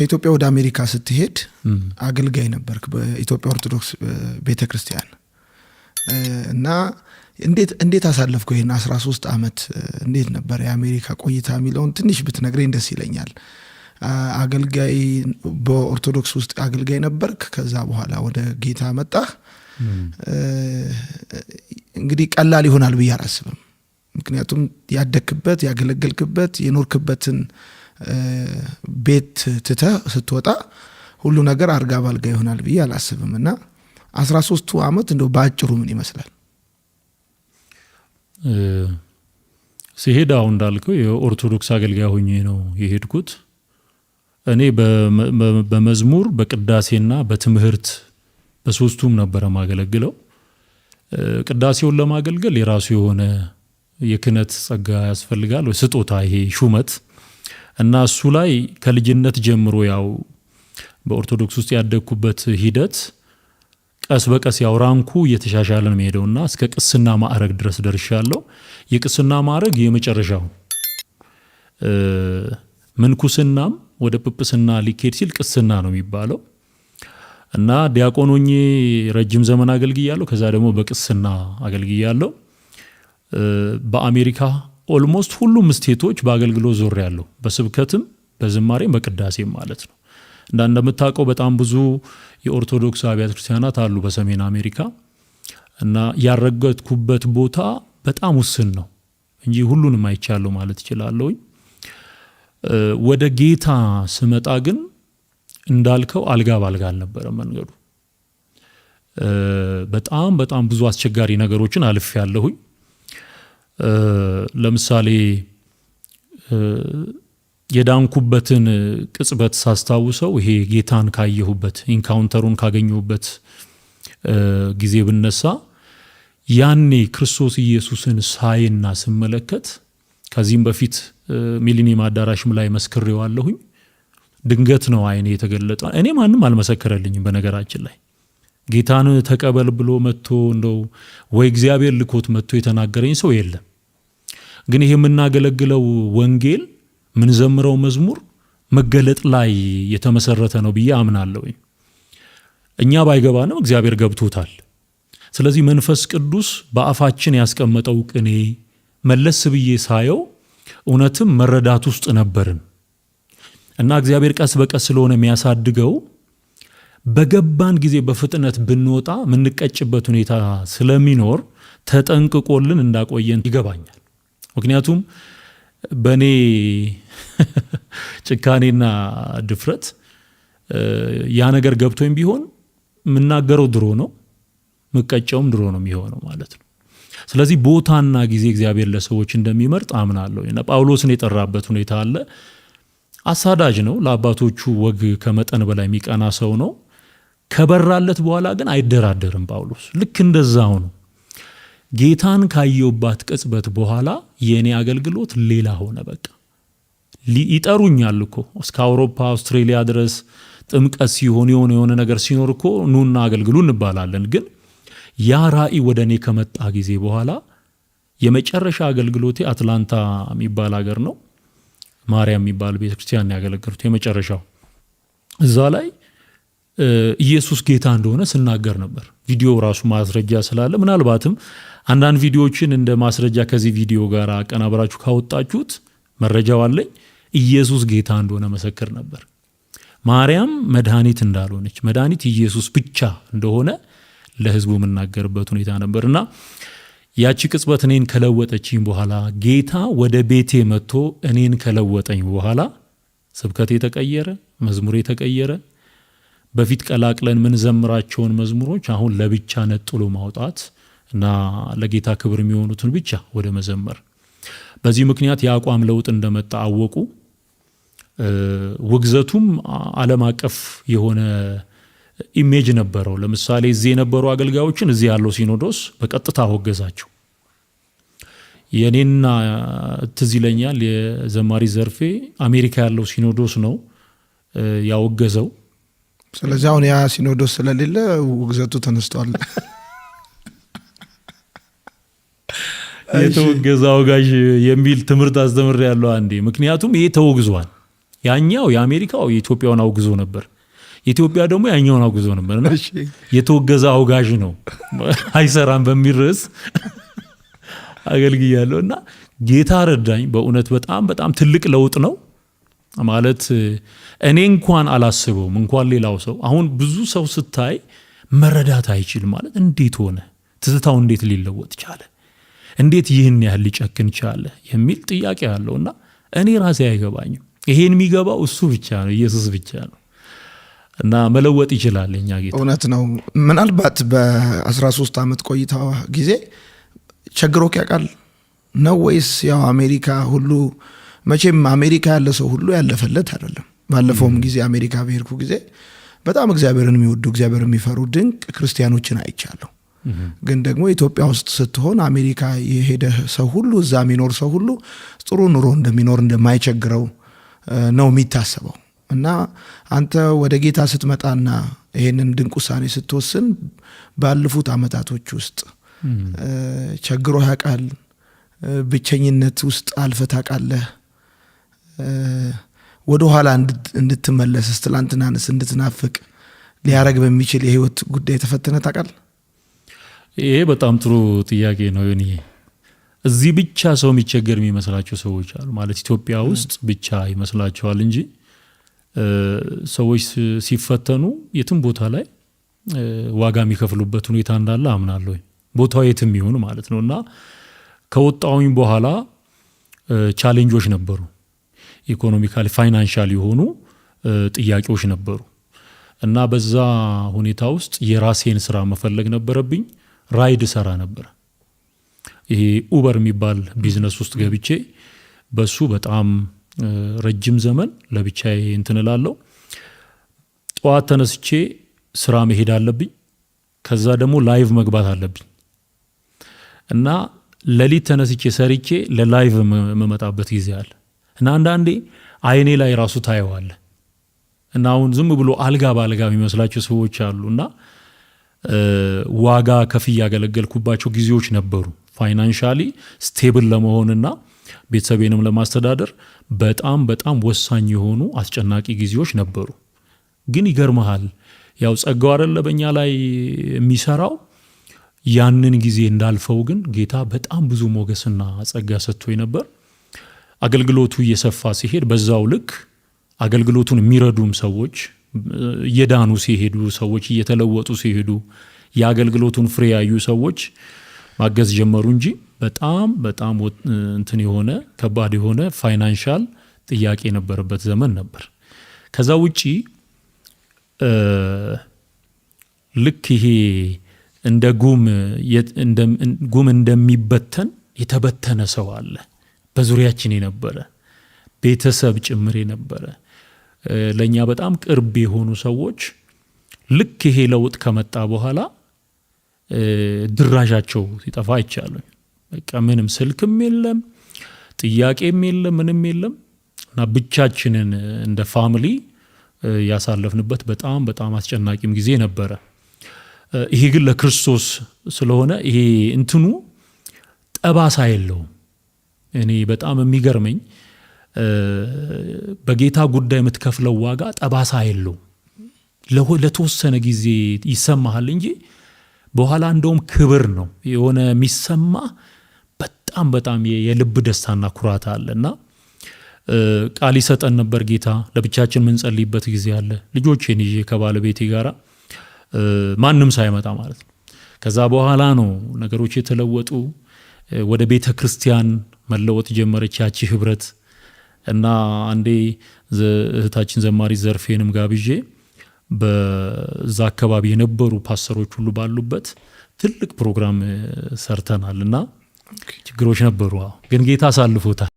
ከኢትዮጵያ ወደ አሜሪካ ስትሄድ አገልጋይ ነበርክ በኢትዮጵያ ኦርቶዶክስ ቤተ ክርስቲያን። እና እንዴት አሳለፍከው ይህን 13 ዓመት? እንዴት ነበር የአሜሪካ ቆይታ የሚለውን ትንሽ ብትነግረኝ ደስ ይለኛል። አገልጋይ፣ በኦርቶዶክስ ውስጥ አገልጋይ ነበርክ። ከዛ በኋላ ወደ ጌታ መጣህ። እንግዲህ ቀላል ይሆናል ብዬ አላስብም። ምክንያቱም ያደግክበት፣ ያገለገልክበት፣ የኖርክበትን ቤት ትተህ ስትወጣ ሁሉ ነገር አልጋ ባልጋ ይሆናል ብዬ አላስብም። እና 13ቱ ዓመት እንደው በአጭሩ ምን ይመስላል? ሲሄድ አሁን እንዳልከው የኦርቶዶክስ አገልጋይ ሆኜ ነው የሄድኩት። እኔ በመዝሙር፣ በቅዳሴና በትምህርት፣ በሶስቱም ነበረ ማገለግለው። ቅዳሴውን ለማገልገል የራሱ የሆነ የክህነት ጸጋ ያስፈልጋል ወይ ስጦታ፣ ይሄ ሹመት። እና እሱ ላይ ከልጅነት ጀምሮ ያው በኦርቶዶክስ ውስጥ ያደግኩበት ሂደት ቀስ በቀስ ያው rank ኡ እየተሻሻለ ነው የሚሄደውና እስከ ቅስና ማዕረግ ድረስ ደርሻለሁ። የቅስና ማዕረግ የመጨረሻው፣ ምንኩስናም ወደ ጵጵስና ሊኬድ ሲል ቅስና ነው የሚባለው። እና ዲያቆን ሆኜ ረጅም ዘመን አገልግያለሁ። ከዛ ደግሞ በቅስና አገልግያለሁ። በአሜሪካ almost ሁሉም state ኦች በአገልግሎት ዞሬያለሁ፣ በስብከትም፣ በዝማሬም፣ በቅዳሴም ማለት ነው። እና እንደምታውቀው በጣም ብዙ የኦርቶዶክስ አብያተ ክርስቲያናት አሉ በሰሜን አሜሪካ። እና ያልረገጥኩበት ቦታ በጣም ውስን ነው እንጂ ሁሉንም አይቻለሁ ማለት እችላለሁኝ። ወደ ጌታ ስመጣ ግን እንዳልከው አልጋ ባልጋ አልነበረም መንገዱ። በጣም በጣም ብዙ አስቸጋሪ ነገሮችን አልፌያለሁኝ። ለምሳሌ የዳንኩበትን ቅጽበት ሳስታውሰው፣ ይሄ ጌታን ካየሁበት፣ encounter ኡን ካገኘሁበት ጊዜ ብነሳ፣ ያኔ ክርስቶስ ኢየሱስን ሳይና ስመለከት፣ ከዚህም በፊት ሚሊኒየም አዳራሽም ላይ መስክሬዋለሁኝ። ድንገት ነው አይኔ የተገለጠ። እኔ ማንም አልመሰከረልኝም። በነገራችን ላይ ጌታን ተቀበል ብሎ መጥቶ እንደው ወይ እግዚአብሔር ልኮት መጥቶ የተናገረኝ ሰው የለም። ግን ይሄ የምናገለግለው ወንጌል፣ የምንዘምረው መዝሙር መገለጥ ላይ የተመሰረተ ነው ብዬ አምናለሁ። እኛ ባይገባንም እግዚአብሔር ገብቶታል። ስለዚህ መንፈስ ቅዱስ በአፋችን ያስቀመጠው ቅኔ መለስ ብዬ ሳየው እውነትም መረዳት ውስጥ ነበርን። እና እግዚአብሔር ቀስ በቀስ ስለሆነ የሚያሳድገው፣ በገባን ጊዜ በፍጥነት ብንወጣ የምንቀጭበት ሁኔታ ስለሚኖር ተጠንቅቆልን እንዳቆየን ይገባኛል። ምክንያቱም በእኔ ጭካኔና ድፍረት ያ ነገር ገብቶኝ ቢሆን የምናገረው ድሮ ነው፣ ምቀጨውም ድሮ ነው የሚሆነው ማለት ነው። ስለዚህ ቦታና ጊዜ እግዚአብሔር ለሰዎች እንደሚመርጥ አምናለሁ። እና ጳውሎስን የጠራበት ሁኔታ አለ። አሳዳጅ ነው። ለአባቶቹ ወግ ከመጠን በላይ የሚቀና ሰው ነው። ከበራለት በኋላ ግን አይደራደርም ጳውሎስ። ልክ እንደዛው ነው። ጌታን ካየሁባት ቅጽበት በኋላ የእኔ አገልግሎት ሌላ ሆነ። በቃ ይጠሩኛል እኮ እስከ አውሮፓ፣ አውስትሬሊያ ድረስ። ጥምቀት ሲሆን፣ የሆነ የሆነ ነገር ሲኖር እኮ ኑና አገልግሉ እንባላለን። ግን ያ ራእይ ወደ እኔ ከመጣ ጊዜ በኋላ የመጨረሻ አገልግሎቴ አትላንታ የሚባል ሀገር ነው። ማርያም የሚባል ቤተክርስቲያን ያገለገልኩት የመጨረሻው። እዛ ላይ ኢየሱስ ጌታ እንደሆነ ስናገር ነበር። ቪዲዮ ራሱ ማስረጃ ስላለ፣ ምናልባትም አንዳንድ ቪዲዮዎችን እንደ ማስረጃ ከዚህ ቪዲዮ ጋር አቀናብራችሁ ካወጣችሁት መረጃው አለኝ። ኢየሱስ ጌታ እንደሆነ መሰክር ነበር። ማርያም መድኃኒት እንዳልሆነች፣ መድኃኒት ኢየሱስ ብቻ እንደሆነ ለህዝቡ የምናገርበት ሁኔታ ነበር። እና ያቺ ቅጽበት እኔን ከለወጠችኝ በኋላ፣ ጌታ ወደ ቤቴ መጥቶ እኔን ከለወጠኝ በኋላ ስብከቴ ተቀየረ፣ መዝሙሬ ተቀየረ። በፊት ቀላቅለን ምንዘምራቸውን መዝሙሮች አሁን ለብቻ ነጥሎ ማውጣት እና ለጌታ ክብር የሚሆኑትን ብቻ ወደ መዘመር። በዚህ ምክንያት የአቋም ለውጥ እንደመጣ አወቁ። ውግዘቱም ዓለም አቀፍ የሆነ image ነበረው። ለምሳሌ እዚህ የነበሩ አገልጋዮችን እዚህ ያለው ሲኖዶስ በቀጥታ አወገዛቸው። የኔና ትዝ ይለኛል የዘማሪ ዘርፌ አሜሪካ ያለው ሲኖዶስ ነው ያወገዘው። ስለዚህ አሁን ያ ሲኖዶስ ስለሌለ ውግዘቱ ተነስቷል። የተወገዘ አውጋዥ የሚል ትምህርት አስተምሬያለሁ አንዴ። ምክንያቱም ይሄ ተወግዟል። ያኛው የአሜሪካው የኢትዮጵያውን አውግዞ ነበር፣ የኢትዮጵያ ደግሞ ያኛውን አውግዞ ነበር። እና የተወገዘ አውጋዥ ነው፣ አይሰራም በሚል ርዕስ አገልግያለሁ። እና ጌታ ረዳኝ። በእውነት በጣም በጣም ትልቅ ለውጥ ነው። ማለት እኔ እንኳን አላስበውም፣ እንኳን ሌላው ሰው። አሁን ብዙ ሰው ስታይ መረዳት አይችልም። ማለት እንዴት ሆነ፣ ትዝታው እንዴት ሊለወጥ ቻለ፣ እንዴት ይህን ያህል ሊጨክን ቻለ የሚል ጥያቄ አለው። እና እኔ ራሴ አይገባኝም። ይሄን የሚገባው እሱ ብቻ ነው፣ ኢየሱስ ብቻ ነው። እና መለወጥ ይችላል የኛ ጌታ። እውነት ነው። ምናልባት በ13 ዓመት ቆይታ ጊዜ ቸግሮክ ያውቃል ነው ወይስ ያው አሜሪካ ሁሉ፣ መቼም አሜሪካ ያለ ሰው ሁሉ ያለፈለት አይደለም። ባለፈውም ጊዜ አሜሪካ በሄድኩ ጊዜ በጣም እግዚአብሔርን የሚወዱ፣ እግዚአብሔርን የሚፈሩ ድንቅ ክርስቲያኖችን አይቻለሁ። ግን ደግሞ ኢትዮጵያ ውስጥ ስትሆን አሜሪካ የሄደ ሰው ሁሉ፣ እዛ የሚኖር ሰው ሁሉ ጥሩ ኑሮ እንደሚኖር፣ እንደማይቸግረው ነው የሚታሰበው። እና አንተ ወደ ጌታ ስትመጣና ይሄንን ድንቅ ውሳኔ ስትወስን ባለፉት አመታቶች ውስጥ ቸግሮ ያውቃል? ብቸኝነት ውስጥ አልፈህ ታውቃለህ? ወደ ኋላ እንድትመለስስ፣ ትላንትናንስ እንድትናፍቅ ሊያረግ በሚችል የህይወት ጉዳይ ተፈትነህ ታውቃለህ? ይሄ በጣም ጥሩ ጥያቄ ነው ዮኒ። እዚህ ብቻ ሰው የሚቸገር የሚመስላቸው ሰዎች አሉ። ማለት ኢትዮጵያ ውስጥ ብቻ ይመስላቸዋል እንጂ ሰዎች ሲፈተኑ የትም ቦታ ላይ ዋጋ የሚከፍሉበት ሁኔታ እንዳለ አምናለሁ። ቦታው የትም ይሁን ማለት ነው። እና ከወጣሁኝ በኋላ challenge ኦች ነበሩ። Economically፣ financial የሆኑ ጥያቄዎች ነበሩ። እና በዛ ሁኔታ ውስጥ የራሴን ስራ መፈለግ ነበረብኝ። Ride እሰራ ነበር። ይሄ Uber የሚባል ቢዝነስ ውስጥ ገብቼ በሱ በጣም ረጅም ዘመን ለብቻዬ እንትን እላለሁ። ጠዋት ተነስቼ ስራ መሄድ አለብኝ። ከዛ ደግሞ live መግባት አለብኝ። እና ሌሊት ተነስቼ ሰርቼ ለ live የምመጣበት ጊዜ አለ። እና አንዳንዴ አይኔ ላይ ራሱ ታየዋለህ። እና አሁን ዝም ብሎ አልጋ በአልጋ የሚመስላቸው ሰዎች አሉ። እና ዋጋ ከፍዬ ያገለገልኩባቸው ጊዜዎች ነበሩ። Financially stable ለመሆንና ቤተሰቤንም ለማስተዳደር በጣም በጣም ወሳኝ የሆኑ አስጨናቂ ጊዜዎች ነበሩ። ግን ይገርመሃል፣ ያው ጸጋው አይደለ በእኛ ላይ የሚሰራው፣ ያንን ጊዜ እንዳልፈው ግን ጌታ በጣም ብዙ ሞገስና ጸጋ ሰጥቶኝ ነበር። አገልግሎቱ እየሰፋ ሲሄድ በዛው ልክ አገልግሎቱን የሚረዱም ሰዎች እየዳኑ ሲሄዱ፣ ሰዎች እየተለወጡ ሲሄዱ፣ የአገልግሎቱን ፍሬ ያዩ ሰዎች ማገዝ ጀመሩ እንጂ በጣም በጣም እንትን የሆነ፣ ከባድ የሆነ financial ጥያቄ የነበረበት ዘመን ነበር። ከዛ ውጪ ልክ ይሄ እንደ ጉም እንደሚበተን የተበተነ ሰው አለ። በዙሪያችን የነበረ፣ ቤተሰብ ጭምር የነበረ፣ ለእኛ በጣም ቅርብ የሆኑ ሰዎች ልክ ይሄ ለውጥ ከመጣ በኋላ ድራሻቸው ሲጠፋ አይቻለሁ። በቃ ምንም ስልክም የለም፣ ጥያቄም የለም፣ ምንም የለም። እና ብቻችንን እንደ family ያሳለፍንበት በጣም በጣም አስጨናቂም ጊዜ ነበረ። ይሄ ግን ለክርስቶስ ስለሆነ ይሄ እንትኑ ጠባሳ የለውም። እኔ በጣም የሚገርመኝ በጌታ ጉዳይ የምትከፍለው ዋጋ ጠባሳ የለውም። ለተወሰነ ጊዜ ይሰማሃል እንጂ በኋላ እንደውም ክብር ነው የሆነ የሚሰማ፣ በጣም በጣም የልብ ደስታና ኩራት አለ። እና ቃል ይሰጠን ነበር ጌታ። ለብቻችን የምንጸልይበት ጊዜ አለ። ልጆቼን ይዤ ከባለቤቴ ጋራ ማንም ሳይመጣ ማለት ነው። ከዛ በኋላ ነው ነገሮች የተለወጡ። ወደ ቤተ ክርስቲያን መለወጥ ጀመረች ያቺ ህብረት። እና አንዴ እህታችን ዘማሪ ዘርፌንም ጋብዤ በዛ አካባቢ የነበሩ ፓስተሮች ሁሉ ባሉበት ትልቅ ፕሮግራም ሰርተናል። እና ችግሮች ነበሩ፣ ግን ጌታ አሳልፎታል።